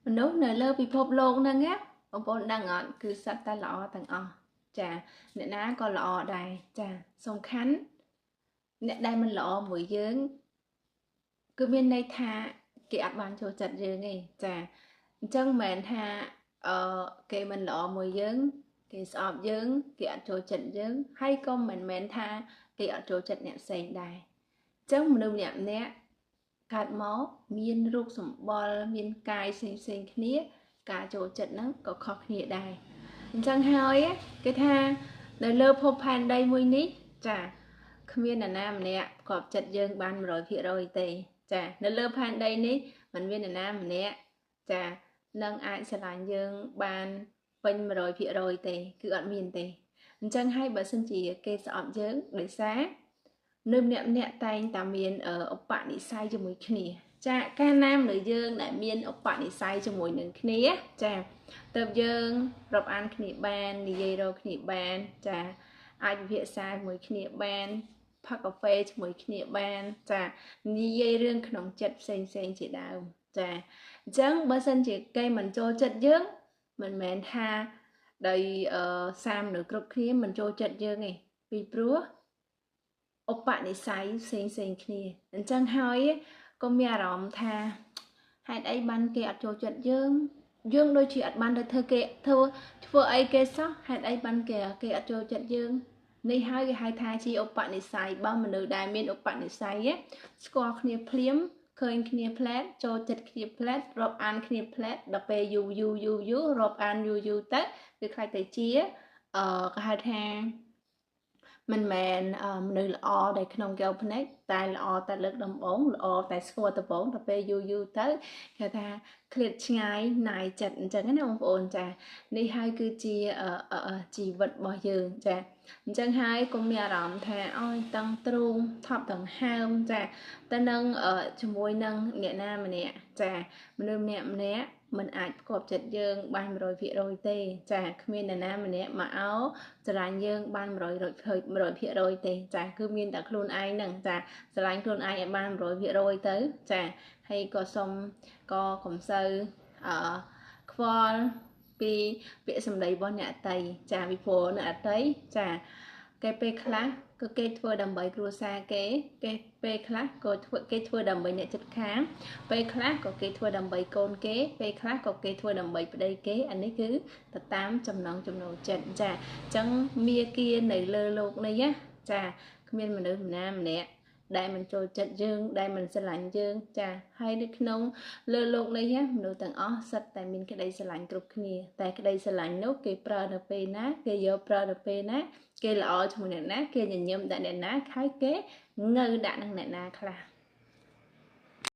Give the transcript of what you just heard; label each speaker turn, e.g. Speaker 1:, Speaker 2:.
Speaker 1: មនុស្សនៅលើពិភពលោកហ្នឹងណាបងប្អូនដឹងអត់គឺសិតតែល្អទាំងអស់ចាអ្នកណាក៏ល្អដែរចាសំខាន់អ្នកដែលមិនល្អមួយយើងគឺមានន័យថាគេអត់បានចូលចិត្តយើងទេចាអញ្ចឹងមិនមែនថាអឺគេមិនល្អមួយយើងគេស្អប់យើងគេអត់ចូលចិត្តយើងហើយក៏មិនមែនថាគេអត់ចូលចិត្តអ្នកផ្សេងដែរអញ្ចឹងមនុស្សម្នាក់ម្នាក់កើតមកមានរូបសម្បុរមានកាយផ្សេងផ្សេងគ្នាការចូលចិត្តហ្នឹងក៏ខុសគ្នាដែរអញ្ចឹងហើយគេថានៅលើភពផែនដីមួយនេះចាគ្មាននរណាម្នាក់ផ្គប់ចិត្តយើងបាន100%ទេចានៅលើផែនដីនេះមិនមាននរណាម្នាក់ចានឹងអាចស្រឡាញ់យើងបានពេញ100%ទេគឺអត់មានទេអញ្ចឹងហើយបើសិនជាគេស្អប់យើងដោយសារនៅម្នាក់ម្នាក់តែងតែមានឧបនិស្ស័យជាមួយគ្នាចាកាលណាមនុស្សយើងដែលមានឧបនិស្ស័យជាមួយនឹងគ្នាចាទើបយើងរាប់អានគ្នាបាននិយាយរកគ្នាបានចាអាចពិភាក្សាជាមួយគ្នាបានផឹកកាហ្វេជាមួយគ្នាបានចានិយាយរឿងក្នុងចិត្តផ្សេងផ្សេងជាដើមចាអញ្ចឹងបើសិនជាគេមិនចូលចិត្តយើងមិនមែនថាដោយសាមនៅគ្រប់គ្នាមិនចូលចិត្តយើងទេពីព្រោះឧបនិស្ស័យផ្សេងផ្សេងគ្នាអញ្ចឹងហើយក៏មានអារម្មណ៍ថាហេតុអីបានគេអត់ចូលចិត្តយើងយើងដូចជាអត់បានទៅធ្វើគេធ្វើធ្វើអីគេសោះហេតុអីបានគេគេអត់ចូលចិត្តយើងនេះហើយគេហៅថាជាឧបនិស្ស័យបើមនុស្សដែលមានឧបនិស្ស័យស្គាល់គ្នាភ្លាមឃើញគ្នាផ្លែតចូលចិត្តគ្នាផ្លែតរាប់អានគ្នាផ្លែតដល់ពេលយូរយូរយូរយូររាប់អានយូរយូរទៅវាខ្លាចទៅជាអឺគេហៅថាមិនមែនមនុស្សល្អដែលក្នុងកែវភ្នែកតែល្អតែលើកដំបូងល្អតែស្គាល់ដំបូងដល់ពេលយូរយូរទៅគេថាឃ្លាតឆ្ងាយណាយចិត្តអញ្ចឹងណាបងប្អូនចានេះហើយគឺជាជីវិតរបស់យើងចាអញ្ចឹងហើយក៏មានអារម្មណ៍ថាអើយតឹងទ្រូងថប់ដង្ហើមចាទៅនឹងជាមួយនឹងអ្នកណាម្នាក់ចាមនុស្សម្នាក់ម្នាក់មិនអាចផ្គប់ចិត្តយើងបាន100%ទេចាគ្មាននរណាម្នាក់មកអោស្រឡាញ់យើងបាន100%ទេចាគឺមានតែខ្លួនឯងហ្នឹងចាស្រឡាញ់ខ្លួនឯងឲ្យបាន100%ទៅចាហើយក៏សុំក៏កុំសូវអឺខ្វល់ពីពាក្យសម្ដីរបស់អ្នកអតីចាពីព្រោះអ្នកអតីចាគេពេលខ្លះក៏គេធ្វើដើម្បីគ្រួសារគេគេពេលខ្លះក៏ធ្វើគេធ្វើដើម្បីអ្នកជិតខាងពេលខ្លះក៏គេធ្វើដើម្បីកូនគេពេលខ្លះក៏គេធ្វើដើម្បីប្តីគេអានេះគឺទៅតាមចំណង់ចំណូលចិត្តចាអញ្ចឹងមាគានៅលើលោកនេះណាចាគ្មានមនុស្សម្នាក់ម្នាក់ដែលមិនចូលចិត្តយើងដែលមិនស្រឡាញ់យើងចាហើយនៅក្នុងលើលោកនេះណាមនុស្សទាំងអស់សុទ្ធតែមានក្តីស្រឡាញ់គ្រប់គ្នាតែក្តីស្រឡាញ់នោះគេប្រើនៅពេលណាគេយកប្រើនៅពេលណាគេល្អជាមួយអ្នកណាគេញញឹមដាក់អ្នកណាហើយគេងើដាក់នឹងអ្នកណាខ្លះ